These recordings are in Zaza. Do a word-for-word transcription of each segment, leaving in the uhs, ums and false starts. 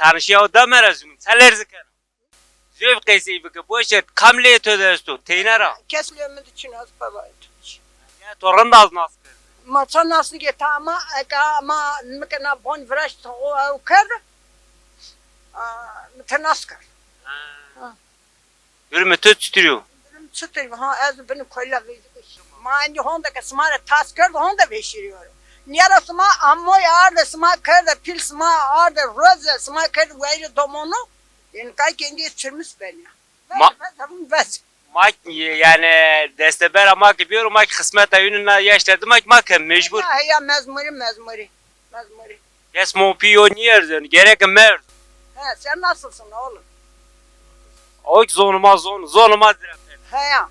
Yanlış ya, o da merazum. Sen lerzi kena. Zöv qesey bike, boş et. Kam lê to de esto, teyna ra. Kes lê mi de çin, az baba. Ya to rind az nas kerde. Ma ça nas nike, ta ama, eka ama mi ke na bon viraşt, o ew kerde. A, mi te nas kerd. Ha. Ha. Durumê to çitur yo? Durum çitur yo? Ha, ez bini koyla vejî. Ma endî honde ke sima rê tas kerd, honde veşîrîyor. Nîya ra sima amoy arde, sima kerde pîl, sima arde roze, sima kerde weyri domonu. Yanî kay ke endî çirmis benîya. Ma- Vez, vez, vez. Ma ki, yanî destebera ma ki bîyoro, ma ki xismeta yûnî na yaşta dima ki ma ke mecbur. Heya, heya, mecburî, mecburî. Mecburî. Kes mo pî yo nîyerzenî, gereke merd. He, sen nasılsın oğlum? O ki zonê ma zon, zonê ma zirefet. Heya.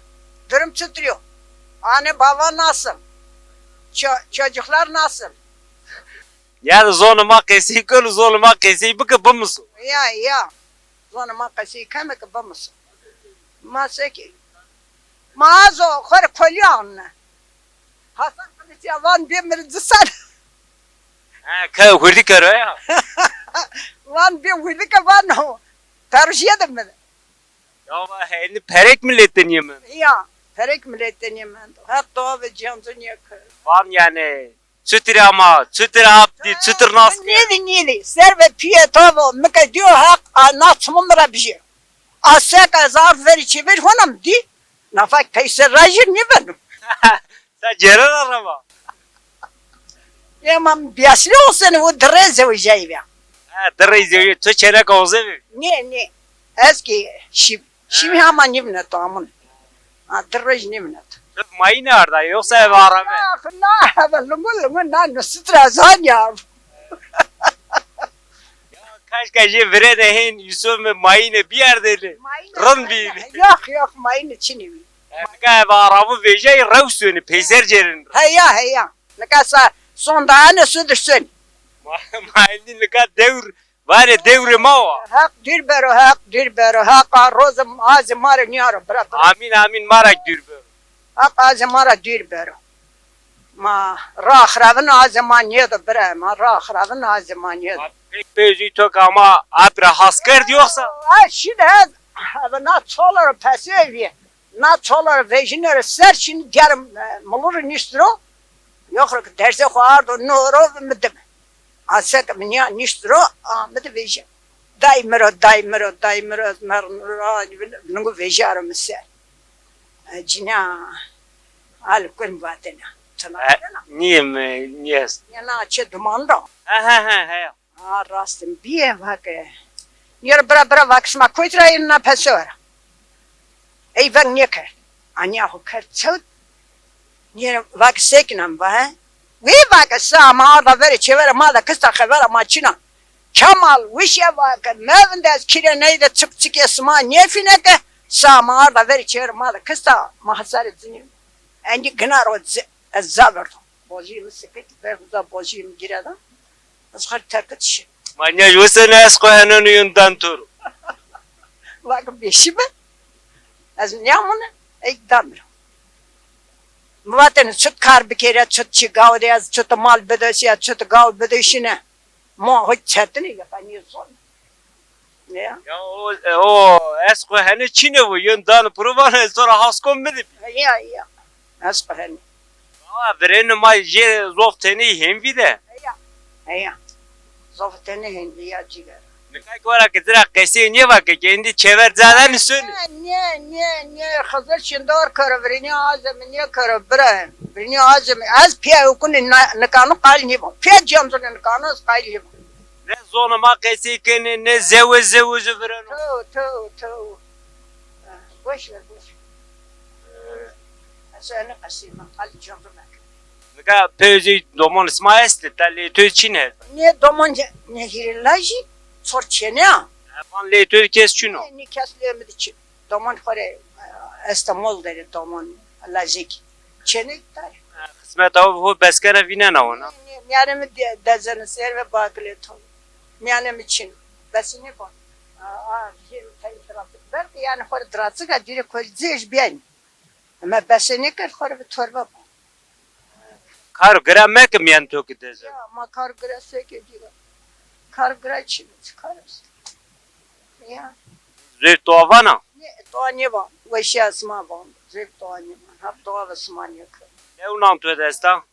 Durum çitur yo? Anne baba nasıl? Ço- çocuklar nasıl? Ya da zonê ma qesey keno, zonê ma qesey bike, bimiso. Ya, ya. Zonê ma qesey keme ke bimiso. Ma se ki. Ma azo xo rê kolî anne. Hasan Kılıç ya van bê mi rê ci ser. Ha, ke hurdî kero ya. Van bê hurdî ke van o. Perujîye de mi. Ya va, heyni perek miletê nîyê mendo. Ya, perek miletê nîyê mendo. Heq doa ve ciyancı nîye kir. Van yanî, çitur ama, çitur ap dî, çitur nas kir. Nîyê dî, nîyê dî. Ser ve pîyê to vo, mi ke dîyo Heq, a na çimû mi ra bijî. A sek ez ard verî çêver hona mi dî. Nafa keyse rajî nîbeno. Sen cêren araba. Ema biyasli olsun, o dirê zewjayî bîya. Ha, dirê zewjayî. Tu çêneka oze bî? Nê, nê. Ez ki şîm. Şîmî hama nîvneto amun. Ha, dirê nîvneto. Tu mayîne arda, yoksa ev arabe? Yok, na, eve lungu lungu na nusitra zanya. Ya, kaşka jê virêne hên Yusuf mi mayîne biyerdêne. Mayîne rind bî. Yok, yok, mayîne çinî bî. Nika eve arabû vejayî rew sonî, peyser cêrin. Heya, heya. Nika sa sonda ane sudir sonî. Ma, ma endî nika dewr, vanê dewrê ma wa. Heq dûr bero, Heq dûr bero. Heq a rozê, azê ma rê nîyaro, bira, bira. Amîn, amîn, ma ra dûr bero. Heq azê ma ra dûr bero. Ma ra xirabin azê ma nêdo bira, ma ra xirabin azê ma nêdo. Ma pek peyzî to ke ama ap ra has kerd yoksa? Ha, şî de ez, eve na çoloro pesê vîye. Na çoloro vejînero ser şîn diyarım, e, muluru niştiro. Yoxro ki dersê xo ardo noro mi dime. Asek mi nîya niştiro, a mi de vejîya. Day mi ro, day mi ro, day mi ro, ez merdim ra, lingu vejîyaro mi ser. E, cîna, al kurim vatena. Tına vatena. Nîyê mi, nîyes. Ya na çê duman ra. He, he, he, he. Ha, rastim bîye, vake. Nîyero bira, bira, vake, şima kotî ra yeno na peso ra? Ey veng nêkerd. Anîya xo kerd çewt. Nîyero vake, sekînan va, he? Wî vake, sa ma arda verê çêverê ma de kista xevera ma çin a. Kemal wişe vake, mevinde ez kîre ney de çik çikê sima nêfîne ke, sa ma arda verê çêverê ma de kista ma hesarê cinî. Endî gina ro ci-, ez ca verdo. Bojî mi sikit, ver uza bojî mi gire da. Ez xer terkit şi. Ma nîya wesene ez xo heneno yon dan to ro. Vake bêşî be. Ez nîyamune, ey dan mi ro. Mi vatene çut kar bikerî, çut çi gaw de ez, çut mal bidosî ya, çut gaw bidişîne. Ma ho çetin e, ya nîye zon. Ya. Ya o, e, o, ez xo hene çîne vo, yon dan piro vana, ez to ra has kom mi de bî. Ya, ya. Ez xo hene. Aa, virênê ma jê zof tenê hên vî de. Heya, heya. Zof tenê hên vî ya cîger. Nika ki wera ki ci ra qesey nêvake ki endî çêver ca de nîsonî. Nê, nê, nê, nê, Xizir şindor kero, virênî azê mi nêkero, bira. Virênî azê mi, ez pîya hukûnî na-, nikano qayîl nîbo. Pîya cemzûnî nikano ez qayîl nîbo. Ne zonê ma qesey kenê, ne zewe zewe zû vireno. Tew, tew, tew. Boş ver, boş ver. Ez ene qesey ma, qalî cemzû meke. Nika peyzê domon sima estê, ta lê to çin est? Nê domon ce-, nê hîrê lajî, çor çêne a. Van lê to kes çin o? Nê, nê kes lê mi de çin. Domon xo rê, e, Estemol derê domon lajekî. Çênê tare. Xizmeta ho beskena vînena wina. Nê, nê, mîyanê mi de-, dezeno ser ve bakile to. Mîyanê mi çin. Besinî bo. A, a, jê mi tey diratik. Belki yanî xo rê diratik a, dîrê kolcê ji bîyayî. Ema besenê kerd xo rê bi torba bo. Kar gira meke mîyan to ki dezeno. Ya, ma kar gira seke dîra. Kar bira çi, çi kar est? Ya. Zêr toa vana? Ne, toa nêvan. Weşîya sima van. Zêr toa nêvan. Hep toa ve sima nêkir. New nam tu de esta?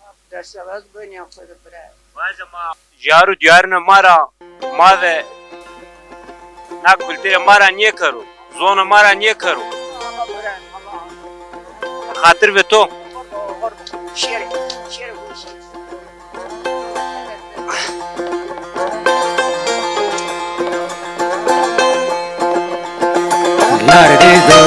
Hep destewez bênîya xo de bira. Vajê ma, jiyar û diyarîna ma ra, ma ve na kulturê ma ra nêkero. Zonê ma ra nêkero. Xatir ve to. Lardê do